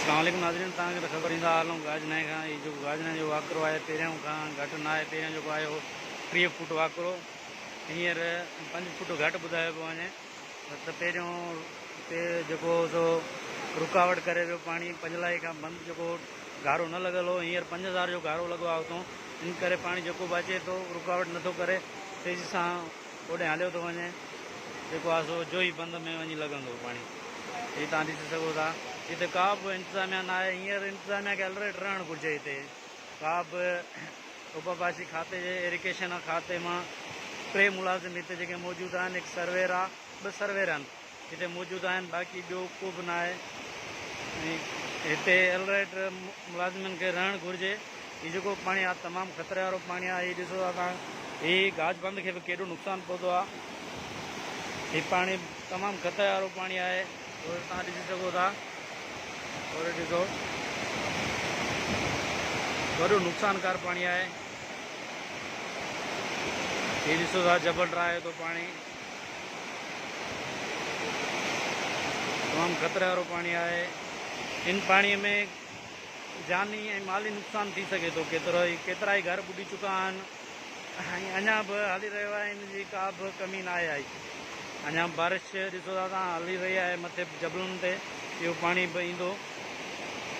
اسلام عليڪم ناظرين توهان کي ته خبر ايندا هلون گاج نئين کان هي جيڪو گاج نئين جو واڪرو آهي پهريون کان گهٽ نه آهي پهريون جيڪو آيو هو 30 فوٽ واڪرو هينئر 5 فوٽ گهٽ ٻڌايو پيو وڃي ته پهريون تي جيڪو هو سو رڪاوٽ ڪري ويو پاڻي پنجلائي کان بند جيڪو گهارو نه لڳل هو هينئر 5000 جو گهارو لڳو آهي اتو ان ڪري پاڻي جيڪو به اچي ٿو رڪاوٽ نٿو ڪري تيزي سان اوڏي هليو ٿو وڃي جيڪو آهي سو جوهي بند ۾ وڃي لڳندو پاڻي هي توهان ڏسي سگهو ٿا هتي ڪا به انتظاميا نه آهي هينئر انتظاميا کي الرٽ رهڻ گهرجي هتي ڪا به آبپاشي کاتي جي ايريگيشن کاتي مان ٽي ملازم هتي جيڪي موجود آهن هڪ سروير آهي ٻه سروير آهن هتي موجود آهن باقي ٻيو ڪو به نه آهي ۽ هتي الرٽ ملازمن کي رهڻ گهرجي هي جيڪو پاڻي آهي تمام خطري وارو پاڻي آهي هي ڏسو ٿا توهان هي گاج بند کي به ڪيڏو نقصان پهتو آهي هي پاڻي تمام خطري وارو پاڻي آهي اور توهان ڏسي سگهو ٿا اور ڏسو وڏو نقصانڪار پاڻي آهي هي ڏسو ٿا جبل ڊراهي ٿو پاڻي تمام خطري وارو پاڻي آهي ان پاڻي ۾ جاني ۽ مالي نقصان ٿي سگهي ٿو ڪيترو ئي ڪيترا ئي گهر ٻڏي چڪا آهن ۽ اڃا به هلي رهيو آهي ان جي ڪا به ڪمي ناهي آئي اڃا بارش ڏسو ٿا تان هلي رهي آهي مٿي جبلن تي اهو پاڻي به ايندو.